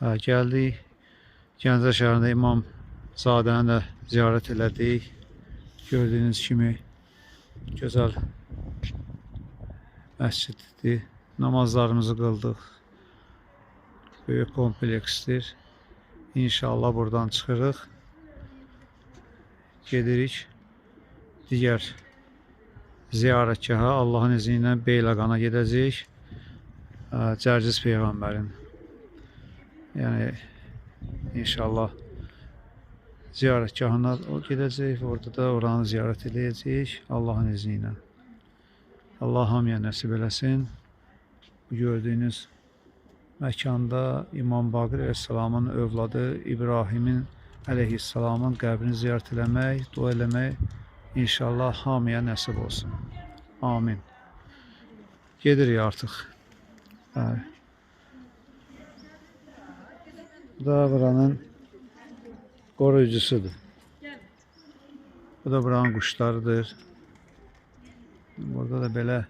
Gəldik. Gəncə şəhərində İmamzadəni də ziyarət elədik. Gördüyünüz kimi gözəl məsciddir. Namazlarımızı qıldıq. Böyük kompleksdir. İnşallah buradan çıxırıq. Gedirik digər ziyarətgaha. Allahın izni ilə Beyləqana gedəcəyik. Cərciz Peyğəmbərin. Yəni inşallah ziyarətgahına gedəcəyik. Orada da oranı ziyarət edəcəyik Allahın izni ilə. Allah hamıya nəsib eləsin. Bu gördüyünüz məkanda İmam Baqir əleyhissalamın övladı İbrahimin əleyhissalamın qəbrini ziyarət eləmək, dua eləmək inşallah hamıya nəsib olsun. Amin. Gedirik artıq. Bəli. Bu da buranın qoruyucusudur. Bu da buranın quşlarıdır. Burada da belə,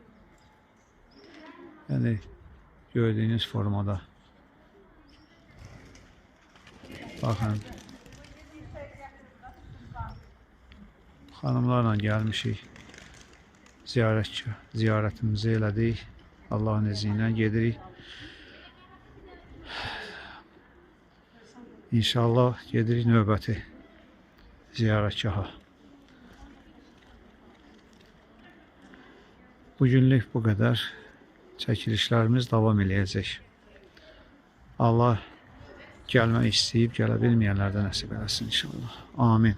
yəni gördüyünüz formada. Baxın. Xanımlarla gəlmişik. Ziyarətimizi elədik. Allahın izni ilə gedirik. İnşallah gedirik növbəti ziyarətgaha. Bugünlük bu qədər. Çəkilişlərimiz davam eləyəcək. Allah gəlmək istəyib gələ bilməyənlərdə nəsib eləsin inşallah. Amin.